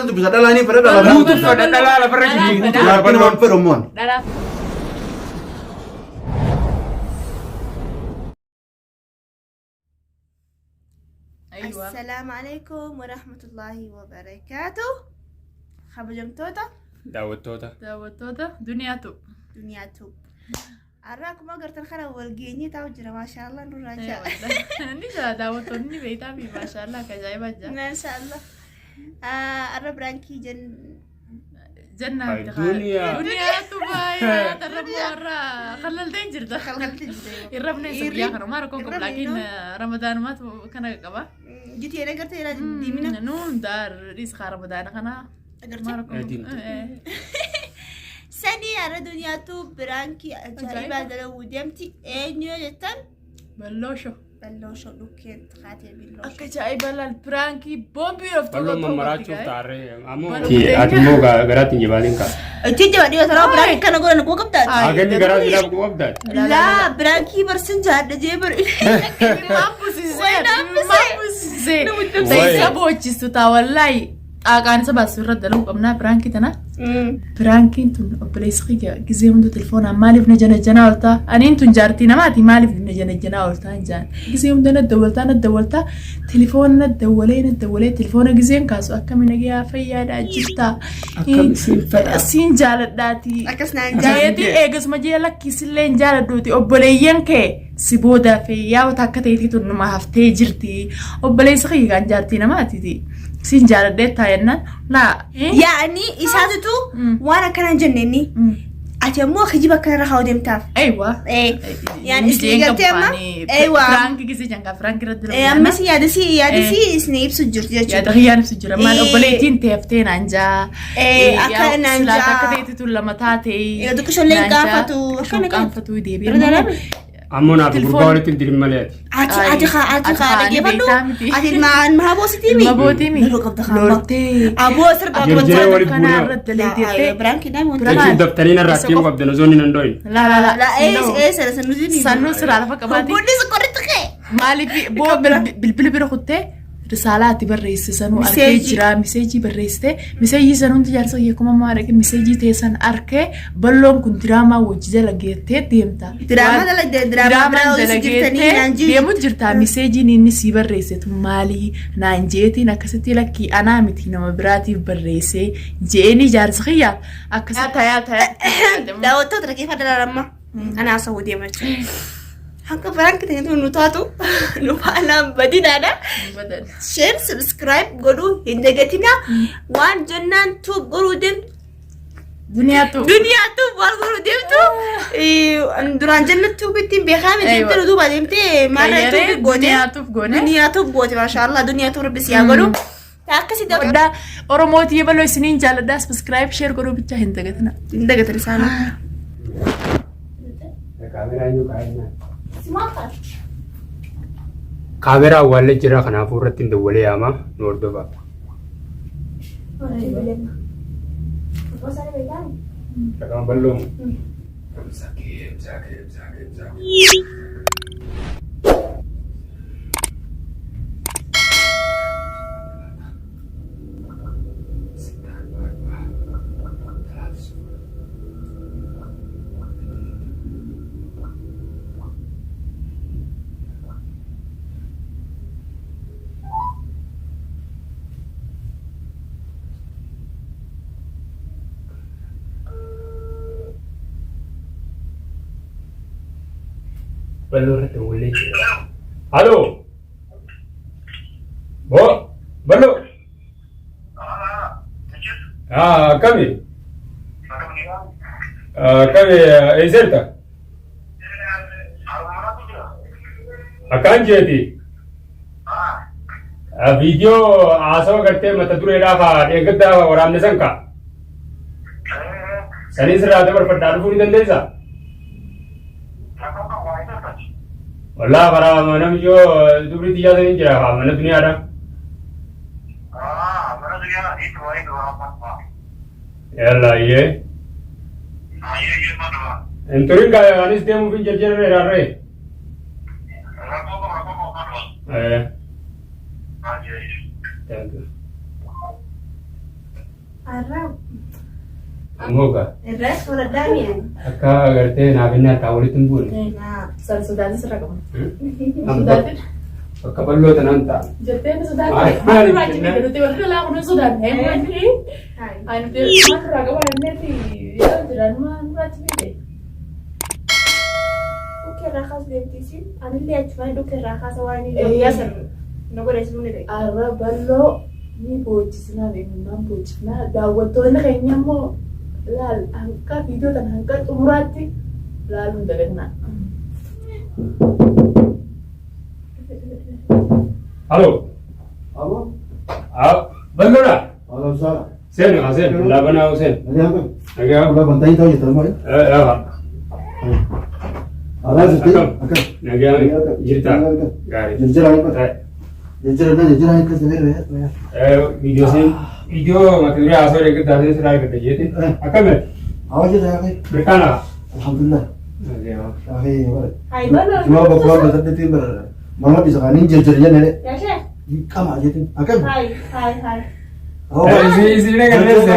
Dhiiratu dubbisa dhalaa ni fedha dhalaa. Guutuu fedha dhalaa lafarra jirtu. Jaartii namaan fedhu ammoo. Dhalaa. Aywa. Assalaamu alaikum warahmatullaahi wabarakaatu. Kabajamtoota Daawwattoota. Daawwattoota duniyaatu. duniyaatu. Har'a akkuma agartan kana wal geenyee taa'u jira maashaallah nurraa jaa. Ni jira daawwattoonni ni beektaa fi maashaallah akka ajaa'ibaa jira. Maashaallah. Har'a biraankii jen Jannaa Ay, duniyaa. Duniyaatu baay'ee tarrabuu har'a kallaltee hin jirta. kalkalti jira. Hin rafne isa guyyaa kana maal rakkoon qabu laakiin ramadaanumatu kana qaba. Jitee agartee jira diimina. Nuun daar dhiis kaa ramadaana kana. Agartee. Maal rakkoon Diimtu. qabu. Sanii har'a duniyaatu biraankii ajaa'ibaa dalaguu deemti. Eenyu yoo jettan Balloosho. balloosho dhukkeen kaatee billoosho. Akka ajaa'ibaa laal piraankii boombii of Balloon mammaraachuuf taarree. Ammoo Balloon ati immoo garaatti hin jabaatin kaa. Itti jaba dhiyoo tanaa biraankii kana godhan quba qabdaa? Haganni garaa silaaf quba qabdaati. Laa biraankii barsin jaadha jee bar. Maal busisee? Maal busisee? Wayi. Isa boochistu taa wallaahi. Xaaqaan isa baasu irra dalaguu qabnaa piraankii tana. Piraankiin tun obboleessi kiyya gizee hunda telefoonaan maaliif na jana janaa ooltaa? Aniin tun jaartii namaati maaliif na jana janaa ooltaa hin jaan. Gizee hunda na dawwaltaa na dawwaltaa telefoona na dawwalee na dawwalee telefoona gizeen kaasu akkami nagayaa fayyaadhaa jirtaa. Akkam isin fedha. Siin jaaladhaati. Akkas naan jaa. Jeeti eegasuma jee lakkiisillee hin jaaladhuuti obboleeyyan kee si booda fayyaa wata akka ta'eeti tun numa haftee jirti obboleessa kiyya kan jaartii namaatiiti siin jaaladhee taa'ennaan laa. Yaa'anii isaatutu waan akkanaan jenneenni. Ati ammoo kijiba akkanarra haa deemtaaf. Eewwa. Yaani isin galtee amma. Eewwa. Firaanki gisee jangaa firaanki irratti Eh, Amma si yaadasi yaadasi isin ibsu jirti Yaada jechuudha. kiyyaan ibsu jira maal Eh. obboleettiin teeftee naan jaa. Eh, akka naan Silaata jaa. akka ta'eeti tun lama taate. Eh, xiqqishollee hin gaafatu. Akkana Akkana gaafatu deebi'ee. Irra dalabe. Ammoo naaf Telefoon- gurbaa walitti hin dirin malee ati. Ati Ay, ati haa ati ati haa haa, ni dhaggeeffadhu. beektaa miti. Ati ilma ilma aboositii mi? Ilma bootii mi? Loluu qabda haa. Loltee. Aboo sirba Jirjiree qabata. walitti Kana buunee. irratti daleeteettee. Biraankii daa'ima wanti. Biraan- Jechuun daftanii narraa Isa ittiin qofa. qabdan osoo inni hin dhoyin. La la la. La ee ee sana sanuutiin. Sannuu siraa lafa qabaati. Bunni sokorritti ka'e. Maaliif boo bilbila bira kuttee risaalaa ati barreesse sanuu arkee Miseejii. jira miseejii barreessite miseejii sanuun jaarsa kiyya kuma maa dhaqe miseejii ta'e san arkee balloon kun diraamaa wajji dalageettee deemta. Diraamaa Waan- dalagdee diraamaa biraa hojii jirtanii naan jiru. deemu jirta miseejiin inni sii barreessetu maalii naan jeetiin akkasitti lakkii anaa miti nama biraatiif barreessee je'eenii jaarsa kiyyaaf akkasitti tayaa tayaa. Daawwattoota dhaggeeffadha laalamma. Anaa sahuu deema jechuudha. Hanga biraankii ta'e nu taatu nu faanaan badinaadha. Share subscribe godhuu hin dagatinaa. Waan jennaan tuub godhuu deemtu. Duniyaatu. Duniyaa tuub waan godhuu deemtu. Duraan jenna tuub ittiin beekaa miti Aywa. deemte duuba deemtee maarra Qayyaree tuub goote. duniyaa tuub goone. Duniyaa tuub goote maashaallah duniyaa tuub rabbi si haa godhu. Akkasii daawwadhaa. Waddaa Oromootii yebaloo isiniin jaalladhaa subscribe share godhuu bichaa hin dagatinaa. Hin dagatan isaanii. Kaameraa eenyu kaa'inaa? Kaameraa awwaallee jira kanaafuu irratti hin dawwalee yaamaa nu hordofaa. Dhaqama bal'oomu. Sakeem sakeem sakeem sakeem. Bal'oo irratti dawwalee jira. Haloo. Boo bal'oo. Ah, akkami? Akkami eessa jirta? Akkaan jeeti. Viidiyoo haasawa gartee mata dureedhaa kaa dheengaddaa waraabne san kaa. Saniin sirraa dabarfadhaa dhufuu ni dandeessaa? Wallaa karaa mana miyyoo dubrii xiyyaa saniin jira kaa mana duniyaadha. Yalla iyyee. Hin turin kaa anis deemuuf hin jarjarre raarree. Eh. Thank you. Arraa Ammoo gaa irraas fudhadhaa mi'a. akka agartee naaf inni harkaa walitti hin buune. San sodaatin sirra qabna. Sodaatin Bakka bal'oo tanaan ta'a. jettee ni Maal- sodaatin. maaliif Nurraa jennaan? cimee nuti walirra laafu ni sodaanne. Ani nuti maal nurraa qaban inneeti yeroo jiran maal nurraa cimee. Dhukkee irraa kaas deemtisi. Anillee achumaan dhukkee irraa kaasa waan inni guyyaa san na godhe sun ni dhaye. Arra bal'oo ni boochisnaa beeknaan boochisnaa daawwattoonni keenya immoo laal hanqa viidiyoo tan hanqa xumuraatti laaluun dagatinaa. Halo. Abo. Bal'oodha. Waalaikum salaam. Seeni haa seeni. Laabanaa Huseen. Nagaa kam? Nagaa. Wala bantai tahu je terima ya. Yaa. Ala jirti. Akkam? Akkam. Nagaa jirta. Gaarii. Jijjiirraa hin qabu. Jijjiirraa jijjiirraa hin qabu. Viidiyoo seen viidiyoo mata duree haasoo eeggataa seen sirraa argata jeeti. Akkami? Awa jira yaa akhi. Mirkaana. Alhamdulillah. Akhi bara. Hai bal'oo. Cuma bakka batattiin bara. Mama bisa kanin jijjiirra jennee. Yaa sheekh. Qama jeetiin. Akkam? Hai hai hai. Awa. Isin agarreesse.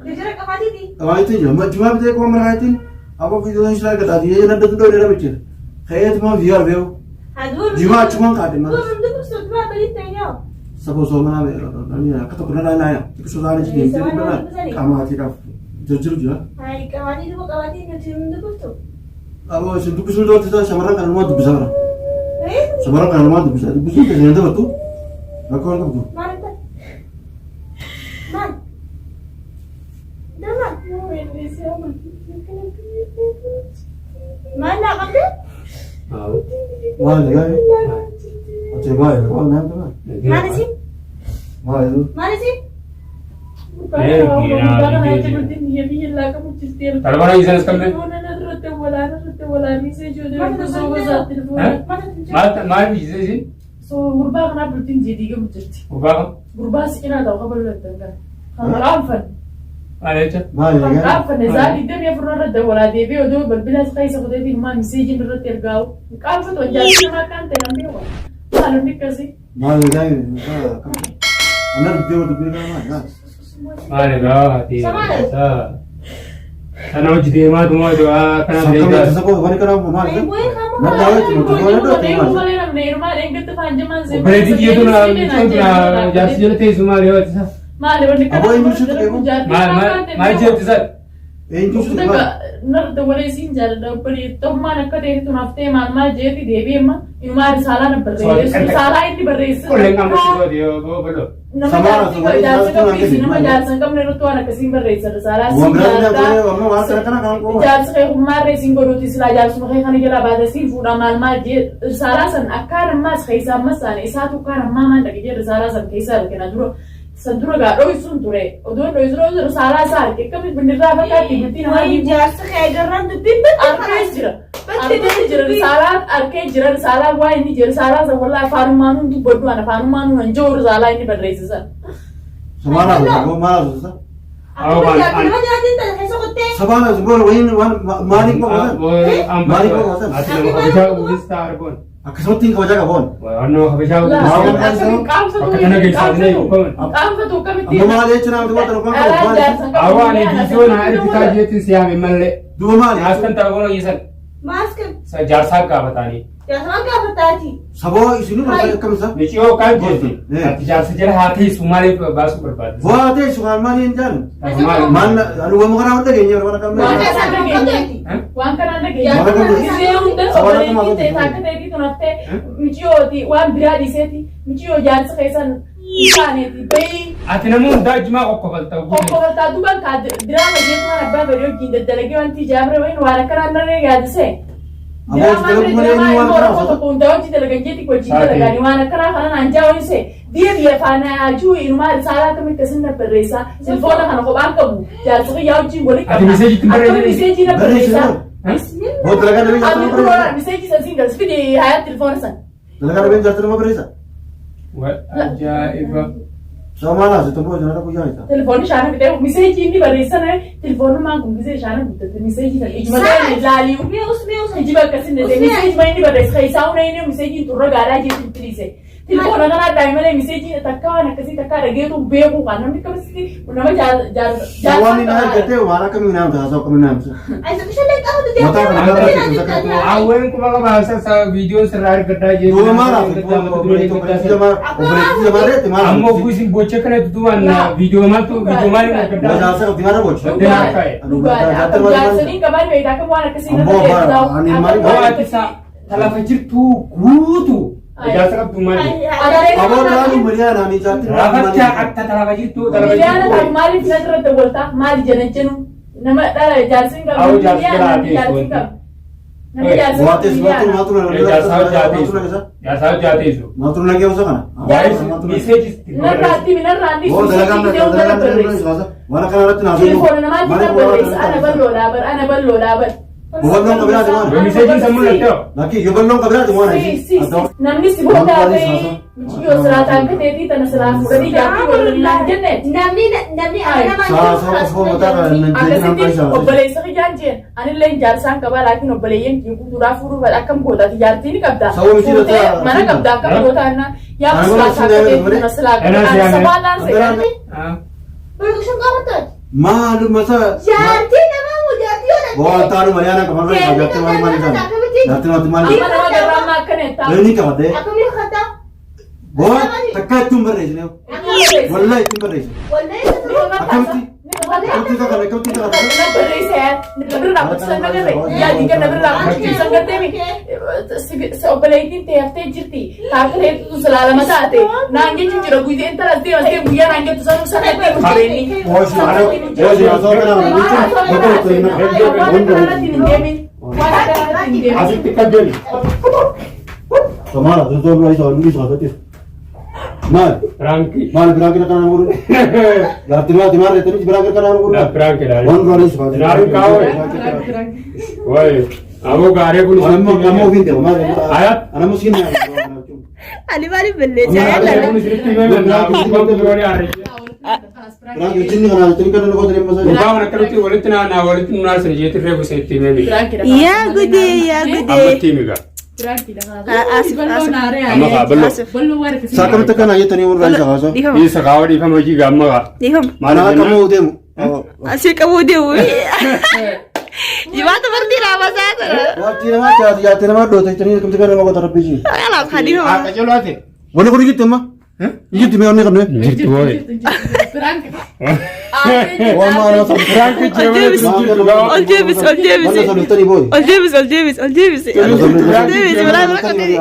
Jijjiirra qabaatiiti. Qabaatiitiin jira. Cuma bitee kuma marqaatiin aboo viidiyoo sirraa argataati. Nadda tuddoo dheeraa bichira. Ka'eetuma viiyaar beeku. Haduun. Jimaa achumaan kaadhe maal. Duun dubbisuun duraa baliin ta'e Saba osoo manaa akka tokko na laalaa xiqqisoo taa'anii deemtee dubbata qaamaatiidhaaf jijjiiru jira. Hai qabaatii duba qabaatii nuti hin dubbiftu. Aboo isin dubbisuun doonti ta'a shamarran kana namaa dubbisa bara. Shamarran kana namaa dubbisa dubbisuun keessan hin dabartu rakkoo hin qabdu. Maal ta'e? Maal? Nama? Maal naa qabde? Maal gaa'e? Ati maal waan naan ta'a? Maal isin? Maal jedhu? Maal isin? Talbana isaan as qabne. Maal maal biyyisee isin? Gurbaa kanaaf bultiin jedhii gamu jirti. Gurbaa kam? Gurbaa siqinaa ta'u qabalu danda'an. Kan qaanfanne. Maal jecha? Maal Kan gaa'e? qaanfanne za'a 24 irra dawwalaa deebi'ee odoo balbila keessa kuteetiin maa miseejiin irratti ergaa'u. Qaanfatu jaallatni namaa kan ta'e namni beeku. Maal hundi akkasii. Maal gaa'e? Anna dubbee dubbee kana maal? Maal egaa ati? Sana hojii deemaa tumaa du'aa kana Sakka beekaa. sakka wani kana maal? Nadda wayii tumaa Obboleettii kiyya tuna michoon tuna jaarsi jala teessu maal yoo ittisa? Aboo inni ibsitu eegu? Maal maal maal jee ittisa? Eenyu ibsitu maal? Narda waleesiin jaalladha obboleettummaan akka ta'etti naaf ta'e maal maal jeeti deebi'ee amma inumaa risaalaa na barreesse risaalaa inni barreesse. Qolleen qaama sigooti yoo bal'oo. Nama jaarsa jaarsa hin qabne irratti waan akkasiin barreessa risaalaa Waan siin biraa jaalladha. amma waan kana kana kan qofa. Jaarsi kee hummaarree siin godhuuti silaa jaarsuma kee kana jalaa baate siin fuudha maal maal jee risaalaa san akkaan ammaas keessaa ammas taane isaatu akkaan ammaa maal dhaqe jee risaalaa san keessaa argina dura san dura gaa dhoysuun ture odoo dhoysu dhoysu risaalaa isaa arge akkamitti bindirraa fakkaatti bultii namaa Wayi diiguu jaarsa kee agarraan dubbiin batte arkee jira arkee jira risaalaa arkee jira risaalaa waa inni jira risaalaa san wallaa afaanumaan hundi dubbadhu an afaanumaan hun jiru risaalaa inni barreessisan. Samaana maal haasofta? Akkuma jaarsa nama nyaatiin ta'e keessa qottee. Sabaana goor wayin waan maaliif qofa? Maaliif qofa? Ati nama kabajaa uwwisaa argoon. Akkasumatti hin kabajaa qaboon. Waan nama kabajaa uwwisaa. Bakka kana keessaa illee yookaan. Qaanfatu akkamitti. Amma maal jechuun namni waan tokko kan qabu. Awwaan viidiyoo naa ergitaa jeetiin siyaame mallee. Duuba maali? Naaskan telefoona hojjetan. Maaskan Jaarsaa gaafatanii. jaarsa gaafataati. Saboo isinuu barbaade akkam isa? Miciyoo kan jeeti. Ati jaarsa jala haa teessu maaliif baasuu barbaadde? Bu'aa teessu kan maali hin jaalu? Maal? Maal ani waan kana hunda geenye waan akkam Waan beeku. kanaan dhageenye. Waan kanaan dhageenye. Gisee hunda obboleettii ta'e taakka ta'eetii tun haftee michiyooti waan biraa dhiiseeti michiyoo jaarsa keessan isaaneeti bayii Ati nama hundaa jimaa qoqqofalta. qoqqofataa duban kaa diraama jeetu waan abbaa fedhii wajjin daddalagee wanti ijaarame wayin waan akkanaan narree yaadisee. Aboo Diraamaan itti malee diramaa inni waan immoo kana rakkoo haasofta. tokko hundaa hojii dalagan jeeti wajjin dalagaani waan akkanaa kana naan jaa ho'ise biyya biyya faana ajuu inumaa risaalaa akkamitti akkasin na barreessaa silfoona kana kophaan qabu jaarsa kiyyaa wajjin walitti Ati meseejii ittiin Akkami barreessite? meseejii na Barreessite barreessaa. Boo dalagaa dhabee jaarsa Amni nama kun barreessa. meseejii san siin galsi fide hayaat telefoona san. Dalagaa dhabee jaarsa nama barreessa. Ajaa'iba. Sabaa maal haasofta boo jaalala guyyaa isa. Telefoonni shaana fidee meseejii inni barreessan telefoonummaan kun gisee shaana guddate meseejii san ijuma ta'e laaliyu. Mi'uus mi'uus. Kijiba akkasin dete meseejii inni barreesse keessaa hunda inni meseejiin xurra gaadhaa jeetu itti dhiise. Tilfoona kanaa dhaame malee miseejii takka waan akkasii takka dhageetu beeku kan namni akkasitti nama Waan inni argate waan akkamii naam ta'a akkamii naam ta'a. Mataa kana irratti Hawween kuma qaba hasa viidiyoon sirraa argadhaa jee. Duuba maal hafe? Obboleettii jamaa obboleettii maal? Amma ogguu isin bocha kana dudumaan viidiyoo maaltu viidiyoo maaliin argadhaa? Majaasa qabdi maal bocha? Jaarsoliin qabaan beektaa akka waan akkasii Ammoo bara ani maal Ho'aati isaa talafa jirtu guutu ijaarsa qabdu maali? Aboo laalu miliyaana ani jaartii Rafachaa akka talafa jirtu talafa Miliyaana jirtu. taatu maaliif na irra dawwaltaa maali jana jenu nama dhala jaarsiin qabu Awwa jaarsi miliyaana jalaa namni jaarsiin teessu qabu. Namni jaarsiin qabu Waates maatu miliyaana. maatu Ijaarsa hojjaateessu. Ijaarsa hojjaateessu. Maatu nagee osoo kana. Miseejis Narraatti narraan Boo dalagaan dalagaan dalagaan waan akkana irratti naaf Telefoona namaatti na barreessa ana bal'oodhaa bar ana bal'oodhaa bar. Boqonnoon qabiraati waan. Miseejiin sammuu lattee Lakki yoballoon qabiraati waan. Si si si namni si booda ta'ee michiyyoo silaa taangateetii tana silaa fuudhanii jaartii waliin naan jenne. Namni namni Saa saa osoo mataa kana Akkasitti obboleessa kiyyaan jeen anillee jaarsaan qabaa laakiin obboleeyyan kiyya guutuudhaa fuudhuu fedha akkam gootaati jaartii ni qabda. Sababa miti Fuutee irratti mana qabda akkam gootaa innaa yaa Ana silaa mana sinaa taangateetii malee. tana silaa Ana qabda. siyaa Sabaalaan seeqatti. Maaluma isaa. Jaartii namaa moo jaartii yoo Boo taanu mariyaana qaban irra jaartii maal maal isaa. Jaartii maal maal. Amma nama garraammaa akkana jettaa. Inni qabadee. Akkamiin kattaa? Boo takka ittiin barreessine. Wallahi ittiin barreessine. Akkamitti? Akkamitti isa kana akkamitti isa kana. Obboleettiin ta'e haftee jirti. Taakileetu silaalama taate. Naan jechuun jira guyyee intala as deema as guyyaa naan jettu sanuu sanatti jireenyi. Boo si haasawaa kana jechuun bakka itti Waan akkanarratti hin deemin. Waan akkanarratti hin deemin. Asitti qajeeli. Samaara tuntoo isa waan isa haasawaa Maal? Piraankii. Maal biraanki kana nama godhu? Jaartii maal maal reettanii biraanki kana nama godhu? Piraankii dha. Waan duraan isa Naaru kaawwe. Wayi. Ammoo gaaree kun Anammoo anammoo ofiin deema maal? Ayat. Anammoo siin Ani maaliif balleessaa Gaaree kun isinitti himee Biraanki jinni kana jettanii kana nama godhu masaa. Dhugaa waan akkanatti walitti naannaa walitti nunaarsan jeetti reefu isinitti himee miti. Yaa gudee yaa gudee. Ammatti himi gaa. Amma kaa bal'oo. Saa akkamitti akkana jettanii warra isa haasawaa? Dhiifama. Dhiisa kaawwa dhiifama hojii gaa amma gaa. Dhiifama. Maal Anaa jennaan? kamuu deemu. Asii qabuu deemu. Jibaata bartii raabasaa sana. Jaartii namaa jaartii jaartii namaa dhoote jettanii akkamitti kana nama godhu rabbii jii. Kanaaf kan dhiifama. Akka colaate. Wanni kun jirti amma? Jirti mee wanni qabne? Jirti wooyi. Waan maal haasawaa? Piraankii jeemee jirtu gaa. Ol deebisi ol deebisi. Wanni salutanii booyi. Ol deebisi ol deebisi ol deebisi. Ol deebisi biraa bira qotee.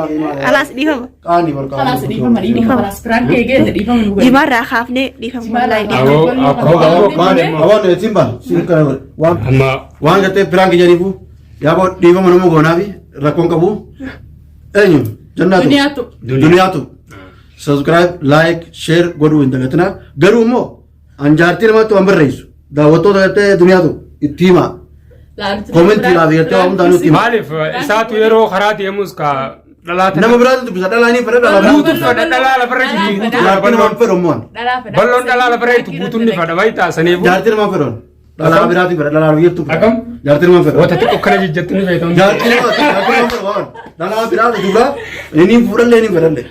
Alaas dhiifama. Qaanii barqaa. Kalaas dhiifama dhiifama kalaas piraankii eegee dhiifama nu godhe. Jimaarraa kaafnee dhiifama wallaahi dhiifama. Aboo akkoo aboo maal immoo. Awwaanni ittiin baana. Siin kana godhe. Waan Amma waan gartee piraanki jedhaniifu yaaboo dhiifama nama goonaa fi rakkoon qabu eenyu jannaatu Duniyaatu. duniyaatu subscribe like share godhuu hin dagatinaa garuu immoo an jaartii namatti waan barreessu daawwattoota gartee duniyaatu itti himaa Commentii laaf jettee waan hundaa nutti hima. maaliif isaatu yeroo karaa deemus ka dhalaa nama biraatu dubbisa dhalaa ni fedha dhalaa Guutuun fedha dhalaa lafarra jirti guutuun jaartii namaan fedhu immoo Balloon dhalaa lafarra jirtu guutuun ni fedha baay'ee taasaniifu. jaartii namaan fedhu dhalaa biraatu fedha dhalaa biyyattu fedha Akkam? jaartii namaan fedhu Wanta xiqqoo kana jijjattu ni beektu. jaartii namaan jaartii namaan fedhu waan dhalaa biraatu dubraa inni fuudhallee inni fedhallee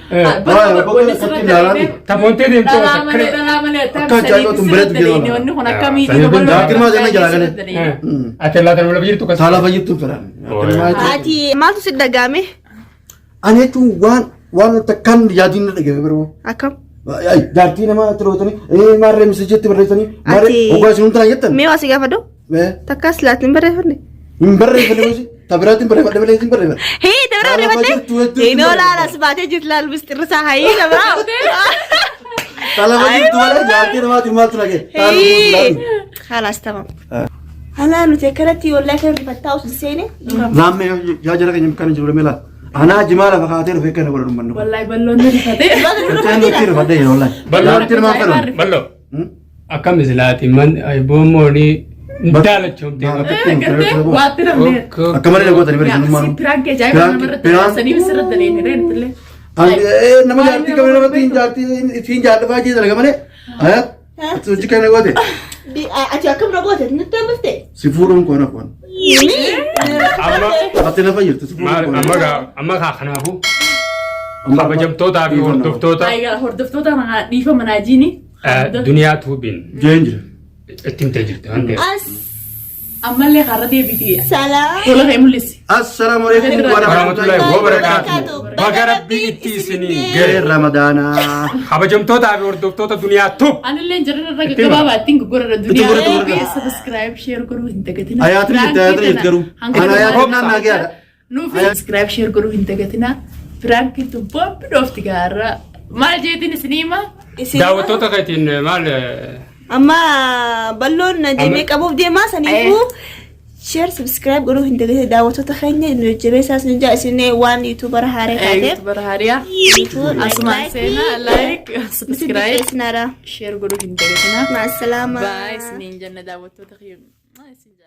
Taphoontee deemtee Dhalaa wanta malee akkana. dhalaa malee Akka ajaa'ibaa tun biratti jedhama. Wanni kun akkamii Jaartiin maal jenna jalaa galee? Ati laata nama lafa jirtu kas. Saala fayyittu fedhan. Ati maaltu si dhagahame? Ani jechuun waan waan takkaan yaadiin na dhagahame biroo. Akkam? Jaartii namaa tirootanii maarree miseejitti barreessanii maarree Ati- hoggaa isin hundaa jettan. Mee waa si gaafadhu? Takkaas laatiin barreeffanne? Hin barreeffanne gosi tabiraatti hin barreeffadhe malee hin barreeffadhe. Hee dabra Lafa barreeffatte? jirtu hedduu Inoo laala as baatee jirtu laal misxirrisaa hayii dabra. Lafa jirtu malee jaartii namaatiin maaltu nagee? Hee. Khalaas tamam. Alaa nuti akkanatti wallahi kan rifattaa osoo seene. Laammee yaa jara keenya kana jiru laal. Anaa jimaa lafa kaatee dhufee kana godhan uummanni kun. Wallahi balloon na rifatee. Kan nuti rifadhe yeroo wallahi. Jaartii namaa fedhan. Ballo. Akkam islaati man boommooni daalachoomtee. Gartee waatti namni. Akka malee gootanii bari kanummaa. Piraankii ajaa'iba namarratti sanii sirratti daleeni illee. Nama jaartii qabee namatti hin jaartii ittiin jaalladhaa jee dalaga malee. Ayat. Ati hojii kana goote. Ati akkam na goote nutti hambifte? Si fuudhuun koo naaf waan. Amma Ati lafa jirtu si fuudhuun koo amma naaf. gaa amma gaa kanaafuu. Kabajamtootaa fi hordoftoota Egaa hordoftoota manaa dhiifa manaa jiini. Duniyaa Tuubiin Jeen jira. itti himtee jirti waan ta'eef. As Ammallee har'a deebiti. salaam. Tola kee mul'isi. Assalaamu alaikum Warahmatullahi warahmatullahi wabarakaatuh. Baga Rabbii itti isinii Gahee gahe. Ramadaanaa. Kabajamtootaa fi hordoftoota Duniyaa Tuub. Anillee jarri irra gaggabaabaa ittiin gurgurra Itti duniyaa. gurgurra, itti gurgurra. Subscribe share godhuu hin dagatinaa. Ayaatiin jirti, ayaatiin jirti garuu. Ana ayaatiin naan naa gahaadha. Nuuf subscribe share godhuu hin dagatinaa. Piraankiin tun boobbi dhoofti gaarra. Maal jeetiin isinii himaa? Isin Daawwattoota keetiin maal amma balloon na deemee qabuuf deemaa saniifuu share subscribe godhuu hin dagatinaa daawwattoota keenya nu jajjabeessaa isin jaa isin waan YouTuber haaraa taateef. YouTuber haariyaa. Asumaan seenaa like subscribe Subscribe. share godhuu hin dagatinaa. Ma'asalaama. Bye isiniin jenna daawwattoota keenya. Isin jaalladha.